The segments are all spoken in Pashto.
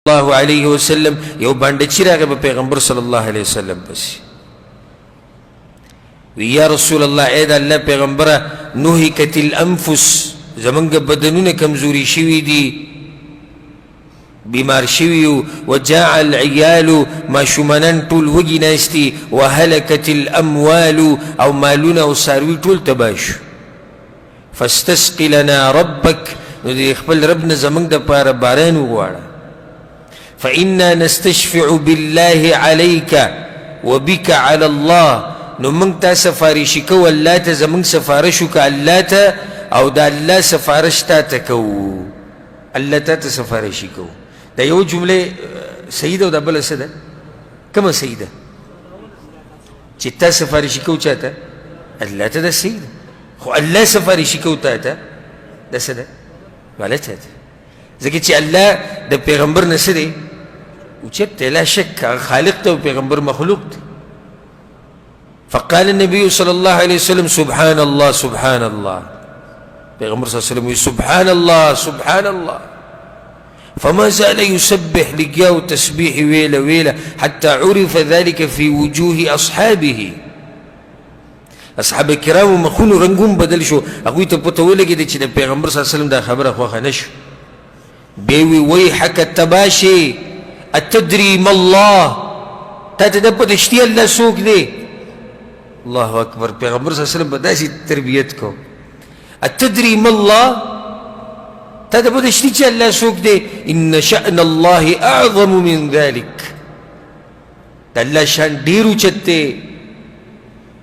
الله علیه وسلم یو باندې چې راغی په پیغمبر صلی الله علیه وسلم پسې وی یا رسول الله، اې د الله پیغمبره، نهکت الانفس، زمونږ بدنونه کمزوري شوي دي، بیمار شوي یو، وجاع العیال، ماشومانان ټول وږي ناست دي، وهلکت الاموال، او مالونه او څاروي ټول تباه شو. فاستسقي لنا ربک، نو د خپل رب نه زمونږ دپاره باران وغواړه. فإنا نستشفع بالله عليك وبك على الله، نو موږ تا سفارشي کوو الله ته، زمونږ سفارش وکړه الله ته، او د الله سفارش تا ته کوو، الله تا ته سفارشي کوو. دا یو جمله صحیح ده او دا بله څه ده؟ کومه صحیح ده؟ چې تا سفارشي کوو چا ته؟ الله ته. دا صحیح ده، خو الله سفارشي کوو تا ته دا څه ده؟ غلطه ده، ځکه چې الله د پیغمبر نه څه دی؟ اوچت دی، لا شک هغه خالق دی او پیغمبر مخلوق دی. فقال النبي صلى الله عليه وسلم سبحان الله سبحان الله. پیغمبر صلی الله علیه وسلم سبحان الله سبحان الله. فما زال يسبح، لګیا تسبیح ویله ویله، حتى عرف ذلك في وجوه اصحابه. اصحاب کرامو مخونو رنګوم بدل شو، هغوی ته پته ولګېده چې د پیغمبر صلی الله علیه وسلم دا خبره خوښه نه شو. بیا وی ویحک، تباه شې، اتدري ما الله؟ تا ته دا پته شتي الله څوک دی؟ الله اکبر، پیغمبر صلی الله علیه وسلم به داسې تربیت کو. اتدري ما الله؟ تا ته پته شتي چې الله څوک دی؟ ان شأن الله اعظم من ذلك. د الله شان ډېر اوچت دی،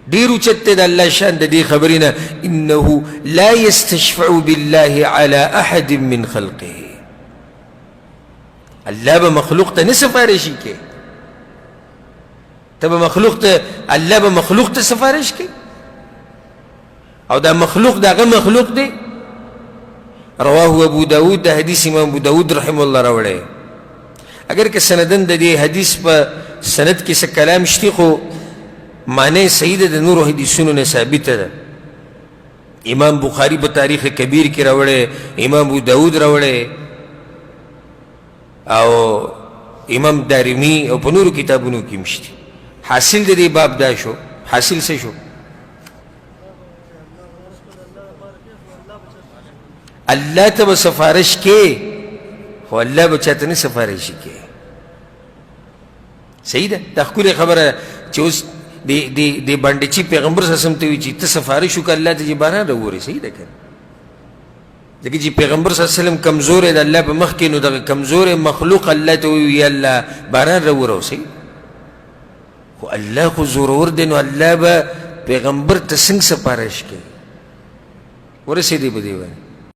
ډېر اوچت دی د الله شان د دې خبرې نه. انه لا يستشفع بالله على احد من خلقه. الله به مخلوق ته نه سفارشي کوي، ته به مخلوق ته، الله به مخلوق ته سفارش کوي، او دا مخلوق د هغه مخلوق دی. رواه ابو داود، د حدیث امام ابو داود رحمه الله راوړی. اگر که سندن د دې حدیث په سند کې څه کلام شته، خو معنی صحیح ده، د نورو حدیثونو نه ثابته ده. امام بخاری په تاریخ کبیر کې راوړی، امام ابو داود راوړی، او امام دارمی او په نورو کتابونو کې هم شته. حاصل د دې باب دا شو، حاصل څه شو؟ الله ته به سفارش کې، خو الله به چاته نه سفارش کې. صحیح ده؟ دا ښکلې خبره چې اوس د د د باندې چې پیغمبر صلی الله علیه وسلم ته وي چې ته سفارش وکړه الله ته چې باران راووري، صحیح ده که نه؟ ځکه چې پیغمبر صلی الله علیه وسلم کمزوری د الله په مخ کې، نو دغه کمزوری مخلوق الله ته وایي یا الله باران راووروه، صحیح. خو الله خو زورور دی، نو الله به پیغمبر ته څنګه سفارش کوي؟ ورسېدې په دې باندې؟